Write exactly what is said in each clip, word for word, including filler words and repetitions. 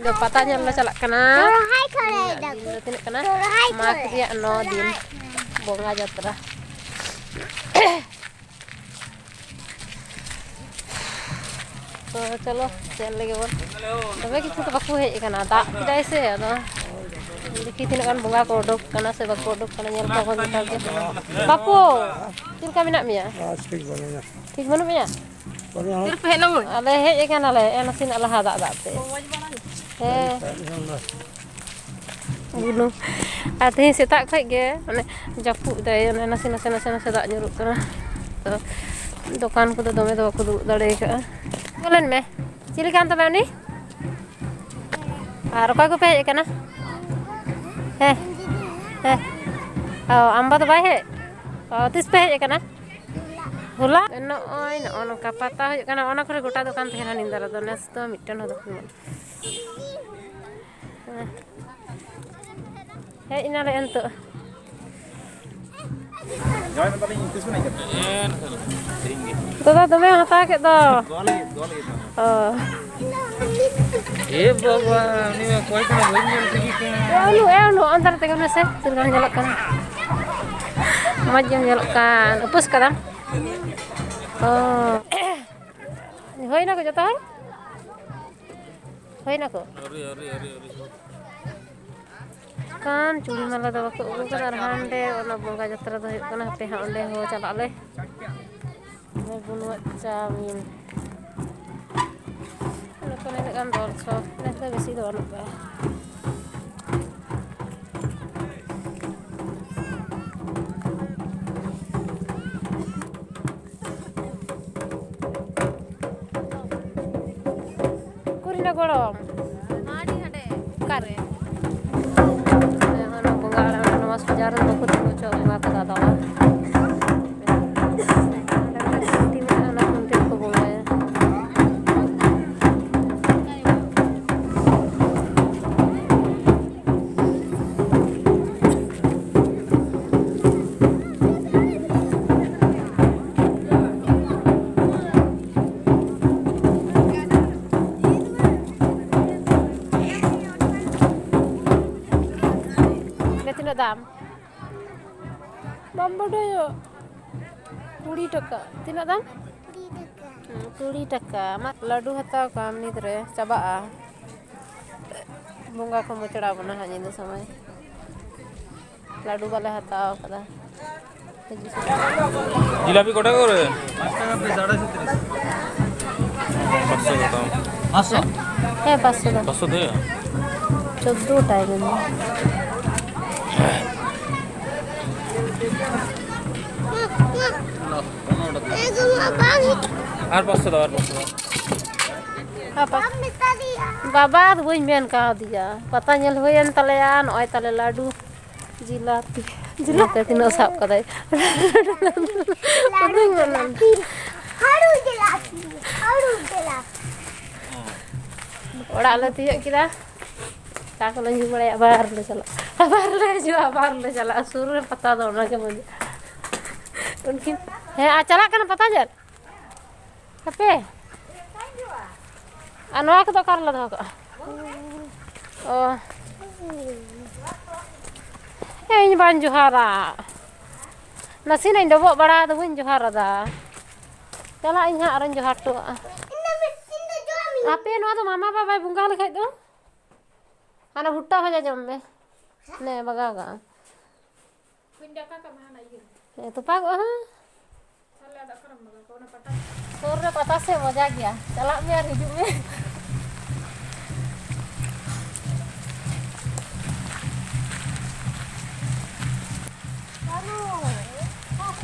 ᱫᱚ ᱯᱟᱛᱟ ᱧᱮᱞ ᱞᱮ ᱪᱟᱞᱟᱜ ᱠᱟᱱᱟ᱾ ᱫᱤᱱ ᱫᱚ ᱛᱤᱱᱟᱹᱜ ᱠᱟᱱᱟ? ᱢᱟᱜᱽ ᱨᱮᱭᱟᱜ ᱱᱚ ᱫᱤᱱ ᱵᱚᱸᱜᱟ ᱡᱟᱛᱨᱟ᱾ ᱛᱚ ᱪᱚᱞᱚ ᱧᱮᱞ ᱞᱮᱜᱮ ᱵᱚᱱ᱾ ᱫᱚᱢᱮ ᱠᱤᱪᱷᱩ ᱫᱚ ᱵᱟᱠᱚ ᱦᱮᱡ ᱟᱠᱟᱱᱟ, ᱫᱟᱜ ᱠᱮᱫᱟᱭ ᱥᱮ, ᱟᱫᱚ ᱫᱮᱠᱷᱤ ᱛᱤᱱᱟᱹᱜ ᱜᱟᱱ ᱵᱚᱸᱜᱟ ᱠᱚ ᱩᱰᱩᱠ ᱠᱟᱱᱟ ᱥᱮ ᱵᱟᱠᱚ ᱩᱰᱩᱠ ᱠᱟᱱᱟ, ᱧᱮᱞ ᱠᱚᱣᱟ ᱵᱚᱱ ᱱᱮᱛᱟᱨ ᱜᱮ᱾ ᱵᱟᱹᱯᱩ, ᱪᱮᱫ ᱞᱮᱠᱟ ᱢᱮᱱᱟᱜ ᱢᱮᱭᱟ? ᱟᱨ ᱴᱷᱤᱠ ᱵᱟᱹᱱᱩᱧᱟ᱾ ᱴᱷᱤᱠ ᱵᱟᱹᱱᱩᱜ ᱢᱮᱭᱟ? ᱵᱟᱹᱱᱩᱧᱟ᱾ ᱛᱤ ᱨᱮᱯᱮ ᱦᱮᱡ ᱞᱮᱱᱟ? ᱟᱞᱮ ᱦᱮᱡ ᱟᱠᱟᱱᱟᱞᱮ, ᱮ, ᱱᱟᱥᱮᱱᱟᱜ ᱞᱟᱦᱟ ᱫᱟᱜ ᱫᱟᱜ ᱛᱮ᱾ ᱦᱮᱸ᱾ ᱵᱩᱞᱩᱝ᱾ ᱟᱨ ᱛᱮᱦᱮᱧ ᱥᱮᱛᱟᱜ ᱠᱷᱚᱡ ᱜᱮ ᱢᱟᱱᱮ ᱡᱟᱹᱯᱩᱫ ᱫᱟᱭ, ᱚᱱᱮ ᱱᱟᱥᱮ ᱱᱟᱥᱮ ᱱᱟᱥᱮ ᱱᱟᱥᱮ ᱫᱟᱜ ᱧᱩᱨᱩᱜ ᱠᱟᱱᱟ᱾ ᱛᱚ ᱫᱚᱠᱟᱱ ᱠᱚᱫᱚ ᱫᱚᱢᱮ ᱫᱚ ᱵᱟᱠᱚ ᱫᱩᱲᱩᱵ ᱫᱟᱲᱮ ᱟᱠᱟᱫᱼᱟ᱾ ᱵᱚᱞᱚᱱ ᱢᱮ᱾ ᱪᱤᱞᱤ ᱠᱟᱱ ᱛᱟᱢᱟ ᱩᱱᱤ? ᱟᱨ ᱚᱠᱚᱭ ᱠᱚᱯᱮ ᱦᱮᱡ ᱟᱠᱟᱱᱟ? ᱦᱮᱸ, ᱦᱮᱸ᱾ ᱚ, ᱟᱢᱵᱟ ᱫᱚ ᱵᱟᱭ ᱦᱮᱡ? ᱚ, ᱛᱤᱥ ᱯᱮ ᱦᱮᱡ ᱟᱠᱟᱱᱟ? ᱦᱚᱞᱟ? ᱱᱚᱜᱼᱚᱭ, ᱱᱚᱜᱼᱚ ᱱᱚᱝᱠᱟ ᱯᱟᱛᱟ ᱦᱩᱭᱩᱜ ᱠᱟᱱᱟ, ᱚᱱᱟ ᱠᱚᱨᱮ ᱜᱚᱴᱟ ᱫᱚᱠᱟᱱ ᱛᱟᱦᱮᱱᱟ ᱱᱤᱭᱟᱹ ᱫᱟᱨᱟ ᱫᱚ, ᱱᱮᱥ ᱫᱚ ᱢᱤᱫᱴᱮᱱ ᱦᱚᱸ ᱫᱚᱠᱟᱱ ᱵᱟᱹᱱᱩᱜᱼᱟ᱾ ᱦᱮᱸ᱾ ᱦᱮᱡ ᱮᱱᱟᱞᱮ ᱱᱤᱛᱚᱜ᱾ ᱡᱟᱶᱟᱭ ᱢᱮᱛᱟᱞᱤᱧ ᱛᱤᱥ ᱵᱮᱱ ᱦᱮᱡ ᱠᱟᱱᱟ? ᱫᱟᱫᱟ, ᱫᱚᱢᱮᱢ ᱦᱟᱛᱟᱣ ᱠᱮᱫ ᱫᱚ᱾ ᱫᱚᱦᱚ ᱞᱟᱹᱜᱤᱫ, ᱫᱚᱦᱚ ᱞᱟᱹᱜᱤᱫ ᱫᱚ᱾ ᱚ᱾ ᱮ ᱵᱟᱵᱟ, ᱩᱱᱤ ᱢᱟ ᱚᱠᱚᱭ ᱠᱟᱱᱟ ᱵᱟᱹᱧ ᱧᱮᱞ ᱴᱷᱤᱠᱮ ᱠᱟᱱᱟ᱾ ᱮ, ᱩᱱᱩ, ᱮ, ᱩᱱᱩ, ᱚᱱᱛᱮ ᱨᱮ ᱛᱤᱸᱜᱩᱱ ᱢᱮᱥᱮ, ᱪᱮᱫ ᱞᱮᱠᱟᱢ ᱧᱮᱞᱚᱜ ᱠᱟᱱᱟ? ᱢᱚᱡᱽ ᱜᱮᱢ ᱧᱮᱞᱚᱜ ᱠᱟᱱ᱾ ᱩᱯᱟᱹᱥ ᱠᱟᱫᱟᱢ? ᱚ᱾ ᱦᱩᱭᱱᱟ ᱠᱚ ᱡᱚᱛᱚ ᱦᱚᱲ? ᱦᱩᱭᱱᱟ ᱠᱚ? ᱟᱹᱣᱨᱤ, ᱟᱹᱣᱨᱤ, ᱟᱹᱣᱨᱤ, ᱟᱹᱣᱨᱤ᱾ ᱠᱟᱱ ᱪᱩᱲᱤ ᱢᱟᱞᱟ ᱫᱚ ᱵᱟᱠᱚ ᱟᱹᱜᱩ ᱠᱟᱫᱟ, ᱟᱨ ᱦᱟᱸᱰᱮ ᱚᱱᱟ ᱵᱚᱸᱜᱟ ᱡᱟᱛᱨᱟ ᱫᱚ ᱦᱩᱭᱩᱜ ᱠᱟᱱᱟ᱾ ᱦᱟᱯᱮ ᱦᱟᱸᱜ ᱚᱸᱰᱮ ᱦᱚᱸ ᱪᱟᱞᱟᱜ ᱟᱞᱮ᱾ ᱟᱨ ᱵᱩᱱᱩᱣᱟᱜ ᱪᱟᱣᱢᱤᱱ᱾ ᱱᱚᱛᱮ ᱱᱤᱱᱟᱹᱜ ᱜᱟᱱ ᱫᱚᱨ ᱪᱷᱚ, ᱱᱮᱥ ᱫᱚ ᱵᱮᱥᱤ ᱫᱚ ᱵᱟᱹᱱᱩᱜ ᱠᱟᱜᱼᱟ᱾ ᱩᱠᱩᱨ ᱦᱮᱱᱟ ᱜᱚᱲᱚᱢ? ᱚᱠᱟᱨᱮ? ᱚᱱᱟ ᱵᱚᱸᱜᱟ ᱚᱲᱟᱜ, ᱚᱱᱟ ᱱᱚᱣᱟ ᱥᱚᱡᱟ ᱨᱮ ᱵᱟᱠᱚ ᱛᱤᱸᱜᱩ ᱦᱚᱪᱚᱣᱟᱜ ᱵᱚᱸᱜᱟ ᱠᱚ ᱫᱟᱫᱟᱣᱟ᱾ ᱚᱸᱰᱮ ᱢᱤᱫᱴᱟᱝ ᱠᱷᱩᱱᱴᱤ ᱢᱮᱱᱟᱜᱼᱟ, ᱚᱱᱟ ᱠᱷᱩᱱᱴᱤ ᱨᱮᱠᱚ ᱵᱚᱸᱜᱟᱭᱟ᱾ ᱫᱟᱢ? ᱵᱟᱢ ᱵᱟᱰᱟᱭᱟ? ᱠᱩᱲᱤ ᱴᱟᱠᱟ᱾ ᱛᱤᱱᱟᱹᱜ ᱫᱟᱢ? ᱠᱩᱲᱤ ᱴᱟᱠᱟ᱾ ᱦᱩᱸ, ᱠᱩᱲᱤ ᱴᱟᱠᱟ᱾ ᱟᱢᱟᱜ ᱞᱟᱹᱰᱩ ᱦᱟᱛᱟᱣ ᱠᱟᱜ ᱟᱢ ᱱᱤᱛ ᱨᱮ, ᱪᱟᱵᱟᱜᱼᱟ᱾ ᱵᱚᱸᱜᱟ ᱠᱚ ᱢᱚᱪᱲᱟ ᱵᱚᱱᱟ ᱦᱟᱸᱜ ᱧᱤᱫᱟᱹ ᱥᱚᱢᱚᱭ᱾ ᱞᱟᱹᱰᱩ ᱵᱟᱞᱮ ᱦᱟᱛᱟᱣ ᱠᱟᱫᱟ᱾ ᱦᱤᱡᱩᱜ ᱥᱮᱱᱚᱜ᱾ ᱡᱤᱞᱟᱯᱤ ᱠᱚᱴᱟ ᱠᱚᱨᱮ? ᱯᱟᱸᱪᱥᱚ ᱠᱟᱛᱮ᱾ ᱦᱮᱸ, ᱯᱟᱸᱪᱥᱚ ᱫᱚ᱾ ᱯᱟᱸᱪᱥᱚ ᱫᱚ ᱦᱩᱭᱩᱜᱼᱟ? ᱪᱳᱫᱽᱫᱳ ᱴᱟᱭ ᱢᱮᱱᱫᱟ᱾ ᱟᱨ ᱯᱟᱸᱪᱥᱚ ᱫᱚ, ᱟᱨ ᱯᱟᱸᱪᱥᱚ ᱫᱚ᱾ ᱦᱟᱯᱟ᱾ ᱵᱟᱵᱟ ᱫᱚ ᱵᱟᱹᱧ ᱢᱮᱱ ᱠᱟᱣᱫᱮᱭᱟ᱾ ᱯᱟᱛᱟ ᱧᱮᱞ ᱦᱩᱭᱮᱱ ᱛᱟᱞᱮᱭᱟ, ᱱᱚᱜᱼᱚᱭ ᱛᱟᱞᱮ ᱞᱟᱹᱰᱩ, ᱡᱤᱞᱟᱯᱤ᱾ ᱡᱤᱞᱟᱯᱤ ᱛᱤᱱᱟᱹᱜ ᱥᱟᱵ ᱠᱟᱫᱟᱭ᱾ ᱚᱲᱟᱜ ᱞᱮ ᱛᱤᱭᱳᱜ ᱠᱮᱫᱟ᱾ ᱪᱟ ᱠᱚᱞᱮ ᱧᱩ ᱵᱟᱲᱟᱭᱟ, ᱟᱵᱟᱨ ᱞᱮ ᱪᱟᱞᱟᱜᱼᱟ, ᱟᱵᱟᱨ ᱞᱮ ᱦᱤᱡᱩᱜᱼᱟ, ᱟᱵᱟᱨ ᱞᱮ ᱪᱟᱞᱟᱜᱼᱟ᱾ ᱥᱩᱨ ᱨᱮ ᱯᱟᱛᱟ ᱫᱚ ᱚᱱᱟᱜᱮ ᱢᱚᱡᱟ᱾ ᱩᱱᱠᱤᱱ, ᱦᱮᱸ, ᱟᱨ ᱪᱟᱞᱟᱜ ᱠᱟᱱᱟ ᱯᱟᱛᱟ ᱧᱮᱞ᱾ ᱦᱟᱯᱮ, ᱟᱨ ᱱᱚᱣᱟ ᱠᱚᱫᱚ ᱚᱠᱟ ᱨᱮᱞᱮ ᱫᱚᱦᱚ ᱠᱟᱜᱼᱟ? ᱚ, ᱤᱧ ᱵᱟᱹᱧ ᱡᱚᱦᱟᱨᱟ᱾ ᱱᱟᱥᱮᱱᱟᱜ ᱤᱧ ᱰᱚᱵᱚᱜ ᱵᱟᱲᱟ ᱟᱫᱟ, ᱵᱟᱹᱧ ᱡᱚᱦᱟᱨ ᱟᱫᱟ᱾ ᱪᱟᱞᱟᱜ ᱟᱹᱧ ᱦᱟᱸᱜ ᱟᱨᱚᱧ ᱡᱚᱦᱟᱨ ᱦᱚᱴᱚ ᱠᱟᱜᱼᱟ᱾ ᱦᱟᱯᱮ, ᱱᱚᱣᱟ ᱫᱚ ᱢᱟᱢᱟ ᱵᱟᱵᱟᱭ ᱵᱚᱸᱜᱟ ᱞᱮᱠᱷᱟᱡ ᱫᱚ᱾ ᱦᱟᱱᱟ ᱵᱷᱩᱴᱴᱟ ᱵᱷᱟᱡᱟ ᱡᱚᱢ ᱢᱮ᱾ ᱱᱮ, ᱵᱟᱜᱟᱣ ᱠᱟᱜᱼᱟ᱾ ᱦᱮᱸ, ᱛᱚᱯᱟᱜᱚᱜᱼᱟ ᱦᱟᱸᱜ᱾ ᱥᱩᱨ ᱨᱮ ᱯᱟᱛᱟ ᱥᱮ ᱢᱚᱡᱟ ᱜᱮᱭᱟ, ᱪᱟᱞᱟᱜ ᱢᱮ ᱟᱨ ᱦᱤᱡᱩᱜ ᱢᱮ᱾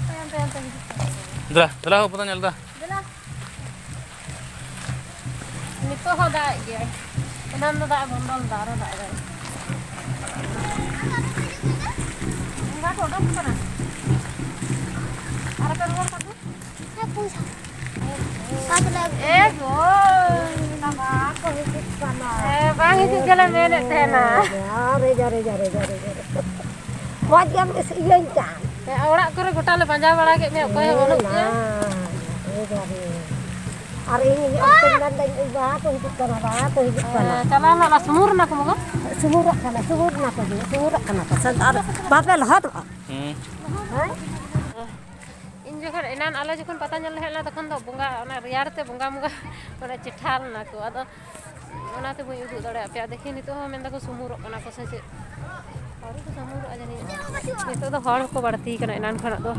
ᱛᱟᱭᱚᱢ, ᱛᱟᱭᱚᱢ ᱛᱮ ᱦᱤᱡᱩᱜ ᱠᱟᱱᱟ᱾ ᱫᱮᱞᱟ, ᱫᱮᱞᱟ ᱦᱳ, ᱯᱟᱛᱟ ᱧᱮᱞ ᱫᱟ᱾ ᱫᱮᱞᱟ᱾ ᱱᱤᱛᱚᱜ ᱦᱚᱸ ᱫᱟᱜ ᱮᱫ ᱜᱮᱭᱟᱭ, ᱮᱱᱟᱱ ᱫᱚ ᱫᱟᱜ ᱵᱚᱱᱫᱚ ᱞᱮᱫᱟ, ᱟᱨᱚ ᱫᱟᱜ ᱮᱫᱟᱭ᱾ ᱵᱚᱸᱜᱟ ᱠᱚ ᱚᱰᱚᱠ ᱠᱟᱱᱟ᱾ ᱟᱨ ᱟᱯᱮ ᱨᱩᱣᱟᱹᱲ ᱠᱟᱱ ᱫᱚ? ᱮ ᱜᱳ, ᱢᱟᱢᱟ ᱠᱚ ᱦᱤᱡᱩᱜ ᱠᱟᱱᱟ᱾ ᱦᱮᱸ, ᱵᱟᱝ ᱦᱤᱡᱩᱜ ᱜᱮᱞᱮ ᱢᱮᱱᱮᱫ ᱛᱟᱦᱮᱱᱟ᱾ ᱡᱟᱨᱮ, ᱡᱟᱨᱮ, ᱡᱟᱨᱮ, ᱡᱟᱨᱮ, ᱡᱟᱨᱮ᱾ ᱢᱚᱡᱽ ᱜᱮᱢ ᱤᱭᱟᱹᱧ ᱠᱟᱱ᱾ ᱦᱮᱸ, ᱚᱲᱟᱜ ᱠᱚᱨᱮ ᱜᱚᱴᱟ ᱞᱮ ᱯᱟᱸᱡᱟ ᱵᱟᱲᱟ ᱠᱮᱫ ᱢᱮᱭᱟ, ᱚᱠᱚᱭ ᱦᱚᱸ ᱵᱟᱹᱱᱩᱜ ᱯᱮᱭᱟ᱾ ᱦᱮᱸ, ᱡᱟᱨᱮ, ᱡᱟᱨᱮ᱾ ᱟᱨ ᱤᱧ ᱦᱤᱡᱩᱜ ᱚᱠᱛᱚᱧ ᱢᱮᱱᱫᱟᱹᱧ, "ᱩᱭ, ᱵᱟᱦᱟ ᱠᱚ ᱦᱤᱡᱩᱜ ᱠᱟᱱᱟ, ᱵᱟᱦᱟ ᱠᱚ ᱦᱤᱡᱩᱜ ᱠᱟᱱᱟ᱾" ᱦᱮᱸ, ᱪᱟᱞᱟᱣ ᱱᱟᱜ ᱞᱟ ᱥᱩᱢᱩᱨ ᱱᱟ ᱠᱚ ᱵᱟᱵᱟ᱾ ᱥᱩᱢᱩᱨᱚᱜ ᱠᱟᱱᱟ, ᱥᱩᱢᱩᱨ ᱮᱱᱟ ᱠᱚ, ᱥᱩᱢᱩᱨᱚᱜ ᱠᱟᱱᱟ ᱠᱚ, ᱥᱮ ᱟᱨ ᱵᱟᱯᱮ ᱞᱚᱦᱚᱫᱚᱜᱼᱟ? ᱦᱮᱸ᱾ ᱦᱮᱸ? ᱤᱧ ᱡᱚᱠᱷᱚᱱ ᱮᱱᱟᱱ ᱟᱞᱮ ᱡᱚᱠᱷᱚᱱ ᱯᱟᱛᱟ ᱧᱮᱞ ᱞᱮ ᱦᱮᱡ ᱞᱮᱱᱟ, ᱛᱚᱠᱷᱚᱱ ᱫᱚ ᱵᱚᱸᱜᱟ, ᱚᱱᱟ ᱨᱮᱭᱟᱲ ᱛᱮ ᱵᱚᱸᱜᱟ ᱵᱚᱸᱜᱟ ᱢᱟᱱᱮ ᱪᱮᱴᱷᱟ ᱞᱮᱱᱟ ᱠᱚ᱾ ᱟᱫᱚ ᱚᱱᱟᱛᱮ ᱵᱟᱹᱧ ᱩᱫᱩᱜ ᱫᱟᱲᱮᱭᱟᱜ ᱯᱮᱭᱟ᱾ ᱫᱮᱠᱷᱤ, ᱱᱤᱛᱚᱜ ᱦᱚᱸ ᱢᱮᱱ ᱫᱟᱠᱚ ᱥᱩᱢᱩᱨᱚᱜ ᱠᱟᱱᱟ ᱠᱚ ᱥᱮ ᱪᱮᱫ? ᱟᱹᱣᱨᱤ ᱠᱚ ᱥᱩᱢᱩᱨᱚᱜᱼᱟ ᱡᱟᱹᱱᱤᱡ᱾ ᱱᱤᱛᱚᱜ ᱫᱚ ᱦᱚᱲ ᱦᱚᱸᱠᱚ ᱵᱟᱹᱲᱛᱤ ᱠᱟᱱᱟ ᱮᱱᱟᱱ ᱠᱷᱚᱱᱟᱜ ᱫᱚ᱾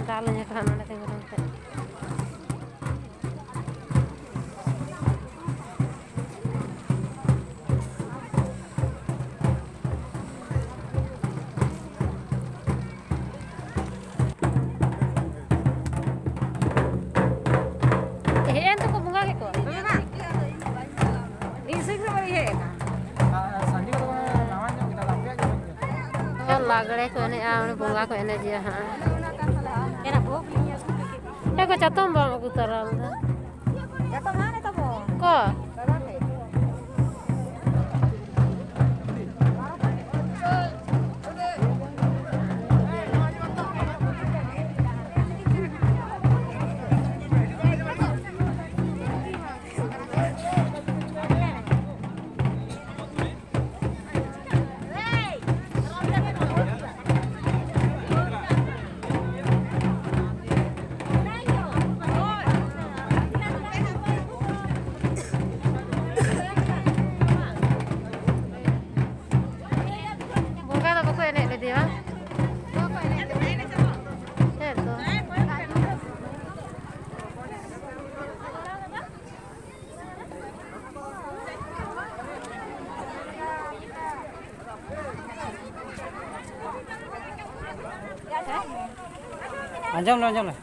ᱫᱟᱞ ᱤᱧ ᱠᱟᱱᱟ ᱱᱚᱰᱮ ᱛᱤᱸᱜᱩ ᱞᱮᱱ ᱠᱷᱟᱡ᱾ ᱦᱮᱡ ᱮᱱ ᱛᱮᱠᱚ ᱵᱚᱸᱜᱟ ᱠᱮᱫ ᱠᱚᱣᱟ᱾ ᱤᱧ ᱥᱮᱫ ᱫᱚ ᱵᱟᱹᱧ ᱦᱮᱡ ᱟᱠᱟᱱᱟ᱾ ᱞᱟᱜᱽᱲᱮ ᱠᱚ ᱮᱱᱮᱡᱼᱟ, ᱚᱸᱰᱮ ᱵᱚᱸᱜᱟ ᱠᱚ ᱮᱱᱮᱡᱮᱜᱼᱟ ᱦᱟᱸᱜ᱾ ᱮ ᱜᱚ, ᱪᱟᱛᱚᱢ ᱵᱟᱢ ᱟᱹᱜᱩ ᱛᱟᱨᱟ ᱞᱮᱫᱟ? ᱚᱠᱚᱭ? ᱵᱚᱸᱜᱟ ᱫᱚ ᱵᱟᱠᱚ ᱮᱱᱮᱡ ᱞᱮᱫᱮᱭᱟ? ᱪᱮᱫ ᱫᱚ? ᱟᱸᱡᱚᱢ ᱞᱮ, ᱟᱸᱡᱚᱢ ᱞᱮ᱾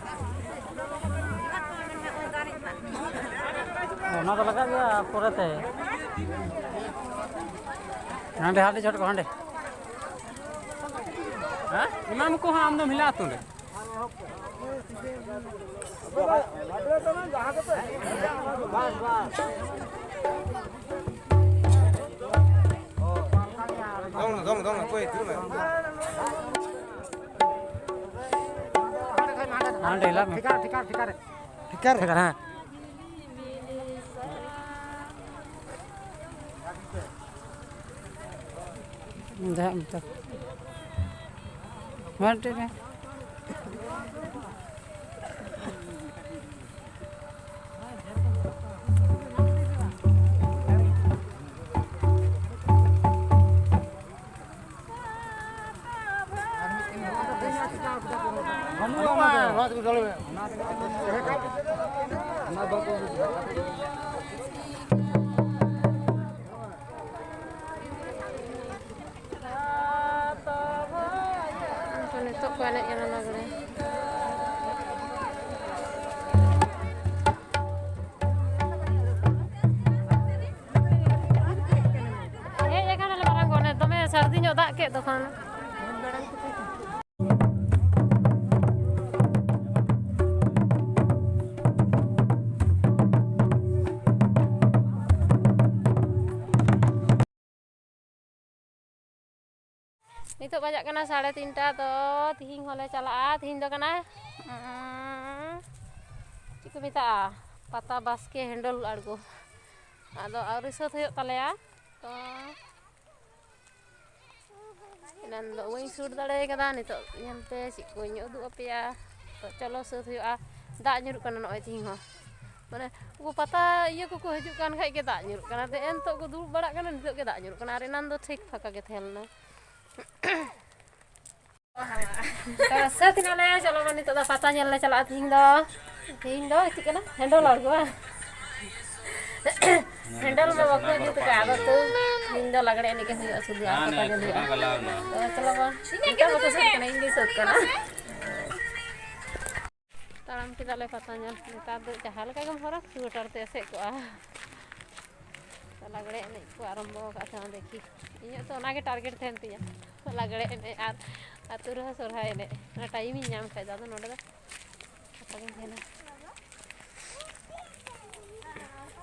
ᱚᱱᱟ ᱫᱚ ᱞᱟᱜᱟᱜ ᱜᱮᱭᱟ ᱯᱚᱨᱮᱛᱮ᱾ ᱦᱟᱸᱰᱮ, ᱦᱟᱸᱰᱮ ᱪᱷᱚᱴ ᱠᱚ, ᱦᱟᱸᱰᱮ᱾ ᱦᱮᱸ? ᱮᱢᱟᱢ ᱠᱚ ᱦᱟᱸᱜ, ᱟᱢ ᱫᱚᱢ ᱦᱤᱞᱟᱹᱜ ᱟᱛᱚ ᱚᱸᱰᱮ᱾ ᱦᱟᱸᱰᱮ ᱦᱤᱞᱟᱜ ᱢᱮ᱾ ᱴᱷᱤᱠᱟᱨ, ᱴᱷᱤᱠᱟᱨ, ᱴᱷᱤᱠᱟᱨ᱾ ᱴᱷᱤᱠᱟᱨ? ᱴᱷᱤᱠᱟᱨ, ᱦᱮᱸ᱾ ᱡᱟᱦᱟᱸ ᱢᱮᱛᱟ᱾ ᱢᱟ ᱴᱷᱤᱠ ᱜᱮᱭᱟ᱾ ᱱᱤᱛᱚᱜ ᱠᱚ ᱮᱱᱮᱡ ᱠᱟᱱᱟ ᱞᱟᱜᱽᱲᱮ᱾ ᱦᱮᱡ ᱟᱠᱟᱱᱟᱞᱮ ᱢᱟᱨᱟᱝ ᱜᱚ, ᱚᱱᱮ ᱫᱚᱢᱮ ᱥᱟᱹᱨᱫᱤ ᱧᱚᱜ ᱫᱟᱜ ᱠᱮᱫ ᱫᱚ ᱠᱷᱟᱱ᱾ ᱱᱤᱛᱚᱜ ᱵᱟᱡᱟᱜ ᱠᱟᱱᱟ ᱥᱟᱲᱮ ᱛᱤᱱᱴᱟ᱾ ᱛᱚ ᱛᱤᱦᱤᱧ ᱦᱚᱸᱞᱮ ᱪᱟᱞᱟᱜᱼᱟ᱾ ᱛᱤᱦᱤᱧ ᱫᱚ ᱠᱟᱱᱟ, ᱩᱸ, ᱪᱮᱫ ᱠᱚ ᱢᱮᱛᱟᱜᱼᱟ, ᱯᱟᱛᱟ ᱵᱟᱥᱠᱮ ᱦᱮᱱᱰᱚᱞ ᱟᱬᱜᱚ᱾ ᱟᱫᱚ ᱟᱹᱣᱨᱤ ᱥᱟᱹᱛ ᱦᱩᱭᱩᱜ ᱛᱟᱞᱮᱭᱟ᱾ ᱛᱚ ᱮᱱᱟᱱ ᱫᱚ ᱵᱟᱹᱧ ᱥᱩᱴ ᱫᱟᱲᱮ ᱠᱟᱫᱟ᱾ ᱱᱤᱛᱚᱜ ᱧᱮᱞ ᱯᱮ ᱪᱮᱫ ᱠᱚᱧ ᱩᱫᱩᱜ ᱟᱯᱮᱭᱟ᱾ ᱛᱚ ᱪᱚᱞᱚ ᱥᱟᱹᱛ ᱦᱩᱭᱩᱜᱼᱟ᱾ ᱫᱟᱜ ᱧᱩᱨᱩᱜ ᱠᱟᱱᱟ ᱱᱚᱜᱼᱚᱭ ᱛᱤᱦᱤᱧ ᱦᱚᱸ᱾ ᱢᱟᱱᱮ ᱩᱱᱠᱩ ᱯᱟᱛᱟ ᱤᱭᱟᱹ ᱠᱚᱠᱚ ᱦᱤᱡᱩᱜ ᱠᱟᱱ ᱠᱷᱟᱡ ᱜᱮ ᱫᱟᱜ ᱧᱩᱨᱩᱜ ᱠᱟᱱᱟ᱾ ᱮᱱ ᱱᱤᱛᱚᱜ ᱠᱚ ᱫᱩᱲᱩᱵ ᱵᱟᱲᱟᱜ ᱠᱟᱱᱟ, ᱱᱤᱛᱚᱜ ᱜᱮ ᱫᱟᱜ ᱧᱩᱨᱩᱜ ᱠᱟᱱᱟ᱾ ᱟᱨ ᱮᱱᱟᱱ ᱫᱚ ᱴᱷᱤᱠ ᱯᱷᱟᱸᱠᱟ ᱜᱮ ᱛᱟᱦᱮᱸ ᱞᱮᱱᱟ᱾ ᱛᱚ ᱥᱟᱹᱛ ᱮᱱᱟᱞᱮ, ᱪᱚᱞᱚ ᱢᱟ ᱱᱤᱛᱚᱜ ᱫᱚ ᱯᱟᱛᱟ ᱧᱮᱞ ᱞᱮ ᱪᱟᱞᱟᱜᱼᱟ ᱛᱤᱦᱤᱧ ᱫᱚ᱾ ᱛᱤᱦᱤᱧ ᱫᱚ ᱪᱮᱫ ᱠᱟᱱᱟ? ᱦᱮᱱᱰᱚᱞ ᱟᱬᱜᱚ ᱵᱟᱝ? ᱦᱮᱱᱰᱚᱞ ᱢᱟ ᱵᱟᱠᱚ ᱡᱩᱛ ᱠᱟᱜᱼᱟ, ᱟᱫᱚ ᱛᱟᱹᱣ ᱛᱤᱦᱤᱧ ᱫᱚ ᱞᱟᱜᱽᱲᱮ ᱮᱱᱮᱡ ᱜᱮ ᱦᱩᱭᱩᱜᱼᱟ ᱥᱩᱫᱷᱩ, ᱟᱨ ᱯᱟᱛᱟ ᱧᱮᱞ ᱦᱩᱭᱩᱜᱼᱟ᱾ ᱛᱚ ᱪᱚᱞᱚ ᱢᱟ, ᱱᱤᱛᱚᱜ ᱵᱟᱠᱚ ᱥᱟᱹᱛ ᱠᱟᱱᱟ, ᱤᱧ ᱜᱤᱧ ᱥᱟᱹᱛ ᱠᱟᱱᱟ᱾ ᱛᱟᱲᱟᱢ ᱠᱮᱫᱟᱞᱮ ᱯᱟᱛᱟ ᱧᱮᱞ᱾ ᱱᱮᱛᱟᱨ ᱫᱚ ᱡᱟᱦᱟᱸ ᱞᱮᱠᱟ ᱜᱮᱢ ᱦᱚᱨᱚᱜ, ᱥᱩᱭᱮᱴᱟᱨ ᱛᱮ ᱮᱥᱮᱫ ᱠᱚᱜᱼᱟ᱾ ᱞᱟᱜᱽᱲᱮ ᱮᱱᱮᱡ ᱠᱚ ᱟᱨᱟᱢᱵᱚ ᱟᱠᱟᱫ ᱥᱮ ᱵᱟᱝ ᱫᱮᱠᱷᱤ᱾ ᱤᱧᱟᱹᱜ ᱛᱚ ᱚᱱᱟᱜᱮ ᱴᱟᱨᱜᱮᱴ ᱛᱟᱦᱮᱱ ᱛᱤᱧᱟᱹ, ᱞᱟᱜᱽᱲᱮ ᱮᱱᱮᱡ ᱟᱨ ᱟᱹᱛᱩ ᱨᱮᱦᱚᱸ ᱥᱚᱨᱦᱟᱭ ᱮᱱᱮᱡ᱾ ᱚᱱᱟ ᱴᱟᱭᱤᱢᱤᱧ ᱧᱟᱢ ᱠᱷᱟᱡ ᱫᱚ, ᱟᱫᱚ ᱱᱚᱰᱮ ᱫᱚ ᱚᱠᱟ ᱨᱤᱧ ᱛᱟᱦᱮᱱᱟ?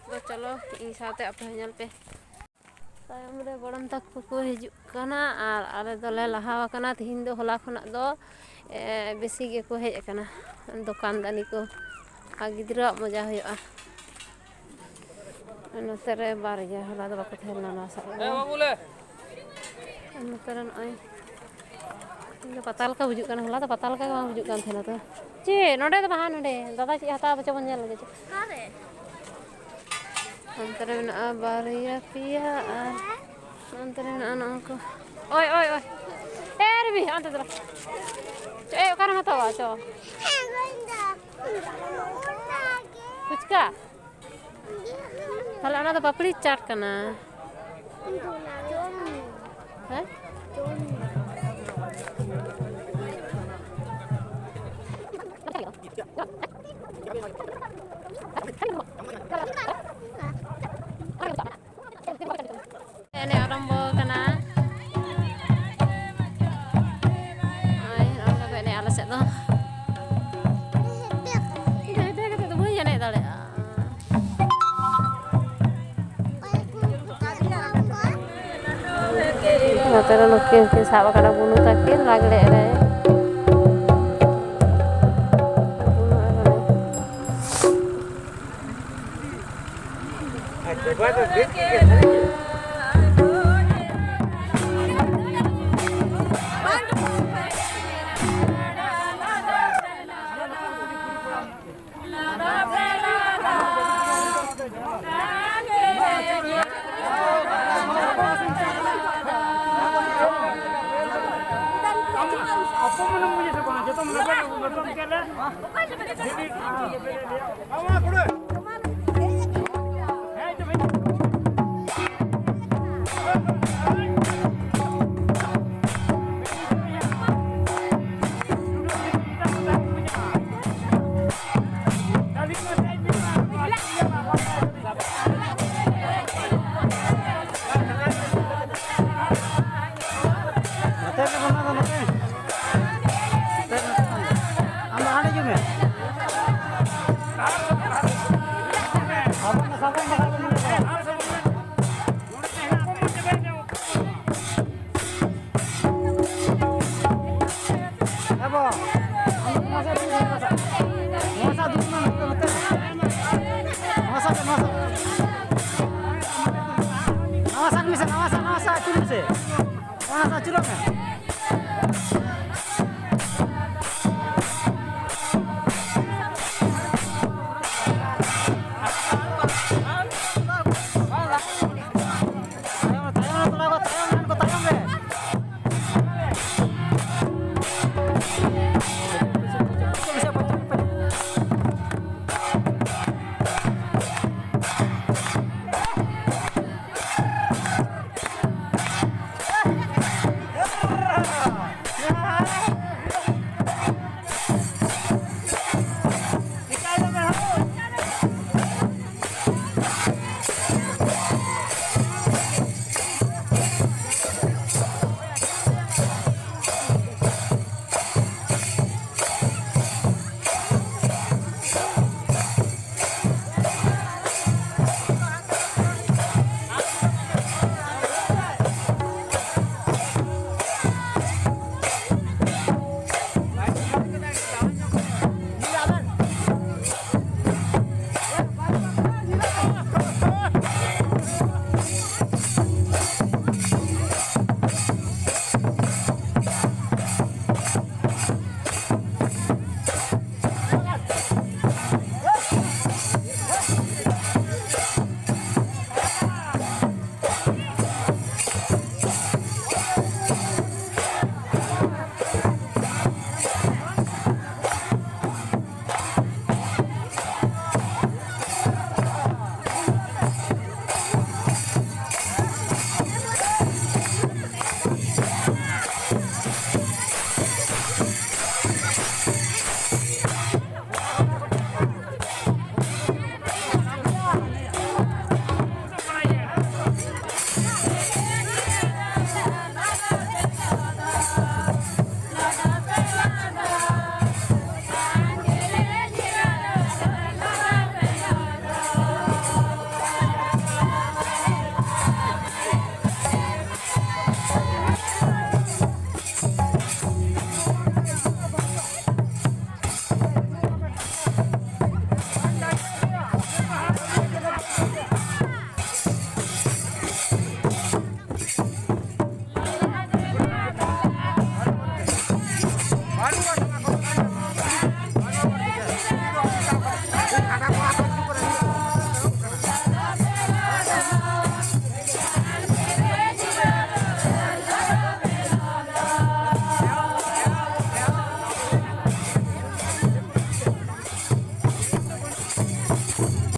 ᱛᱚ ᱪᱚᱞᱚ, ᱤᱧ ᱥᱟᱶᱛᱮ ᱟᱯᱮ ᱦᱚᱸ ᱧᱮᱞ ᱯᱮ᱾ ᱛᱟᱭᱚᱢ ᱨᱮ ᱜᱚᱲᱚᱢ ᱛᱟᱠᱚ ᱠᱚ ᱦᱤᱡᱩᱜ ᱠᱟᱱᱟ ᱟᱨ ᱟᱞᱮ ᱫᱚᱞᱮ ᱞᱟᱦᱟ ᱟᱠᱟᱱᱟ᱾ ᱛᱤᱦᱤᱧ ᱫᱚ ᱦᱚᱞᱟ ᱠᱷᱚᱱᱟᱜ ᱫᱚ, ᱮ, ᱵᱮᱥᱤ ᱜᱮᱠᱚ ᱦᱮᱡ ᱟᱠᱟᱱᱟ ᱫᱚᱠᱟᱱ ᱫᱟᱹᱱᱤ ᱠᱚ᱾ ᱟᱨ ᱜᱤᱫᱽᱨᱟᱹᱣᱟᱜ ᱢᱚᱡᱟ ᱦᱩᱭᱩᱜᱼᱟ᱾ ᱱᱚᱛᱮ ᱨᱮ ᱵᱟᱨᱭᱟ, ᱦᱚᱞᱟ ᱫᱚ ᱵᱟᱠᱚ ᱛᱟᱦᱮᱸ ᱞᱮᱱᱟ ᱱᱚᱣᱟ ᱥᱟᱵ ᱨᱮ᱾ ᱟᱨ ᱱᱚᱛᱮ ᱨᱮ ᱱᱚᱜᱼᱚᱭ ᱤᱧ ᱫᱚ ᱯᱟᱛᱟ ᱞᱮᱠᱟ ᱵᱩᱡᱩᱜ ᱠᱟᱱᱟ, ᱦᱚᱞᱟ ᱫᱚ ᱯᱟᱛᱟ ᱞᱮᱠᱟ ᱜᱮ ᱵᱟᱝ ᱵᱩᱡᱩᱜ ᱠᱟᱱ ᱛᱟᱦᱮᱱᱟ ᱛᱚ᱾ ᱪᱮᱫ ᱱᱚᱰᱮ ᱫᱚ ᱵᱟᱝ, ᱱᱚᱰᱮ ᱫᱟᱫᱟ ᱪᱮᱫ ᱦᱟᱛᱟᱣ ᱫᱚ ᱪᱚ ᱵᱚᱱ ᱧᱮᱞ ᱞᱮᱜᱮ ᱪᱚ᱾ ᱚᱠᱟᱨᱮ? ᱚᱱᱛᱮ ᱨᱮ ᱢᱮᱱᱟᱜᱼᱟ ᱵᱟᱨᱭᱟ ᱯᱮᱭᱟ ᱟᱨ ᱚᱱᱛᱮ ᱨᱮ ᱢᱮᱱᱟᱜᱼᱟ ᱱᱚᱜᱼᱚ ᱱᱚᱝᱠᱟ᱾ ᱳᱭ, ᱳᱭ, ᱳᱭ᱾ ᱮ ᱨᱮᱵᱤ, ᱚᱱᱛᱮ ᱫᱚ ᱵᱟᱝ᱾ ᱪᱚ, ᱮ, ᱚᱠᱟᱨᱮᱢ ᱦᱟᱛᱟᱣᱟ ᱪᱚ? ᱯᱷᱩᱪᱠᱟ? ᱛᱟᱦᱞᱮ ᱚᱱᱟ ᱫᱚ ᱯᱟᱯᱲᱤ ᱪᱟᱴ ᱠᱟᱱᱟ᱾ ᱦᱮᱸ? ᱮᱱᱮᱡ ᱟᱨᱟᱢᱵᱚ ᱠᱟᱱᱟ᱾ ᱱᱚᱜᱼᱚᱭ ᱱᱚᱝᱠᱟ ᱠᱚ ᱮᱱᱮᱡ ᱟᱞᱮ ᱥᱮᱫ ᱫᱚ᱾ ᱤᱧ ᱫᱚ ᱦᱮᱸᱫᱮ ᱠᱟᱛᱮ ᱫᱚ ᱵᱟᱹᱧ ᱮᱱᱮᱡ ᱫᱟᱲᱮᱭᱟᱜᱼᱟ᱾ ᱱᱚᱛᱮ ᱨᱮ ᱱᱩᱠᱤᱱ ᱠᱤᱱ ᱥᱟᱵ ᱟᱠᱟᱫᱟ ᱵᱩᱱᱩ ᱛᱟᱹᱠᱤᱱ ᱞᱟᱜᱽᱲᱮ ᱮᱱᱮᱡ᱾ ᱱᱚᱛᱮ ᱨᱮ ᱵᱚᱞᱚ ᱫᱚ ᱱᱚᱛᱮ᱾ ᱱᱚᱛᱮ ᱨᱮ ᱱᱚᱛᱮ᱾ ᱟᱢ ᱫᱚ ᱦᱟᱸᱰᱮ ᱦᱤᱡᱩᱜ ᱢᱮ᱾ ᱥᱟᱵᱚᱱ ᱫᱚ ᱥᱟᱵᱚᱱ ᱵᱟᱠᱷᱟᱡ ᱫᱚ ᱱᱚᱰᱮ ᱫᱚ᱾ ᱟᱪᱩᱨᱚᱜ ᱢᱮ᱾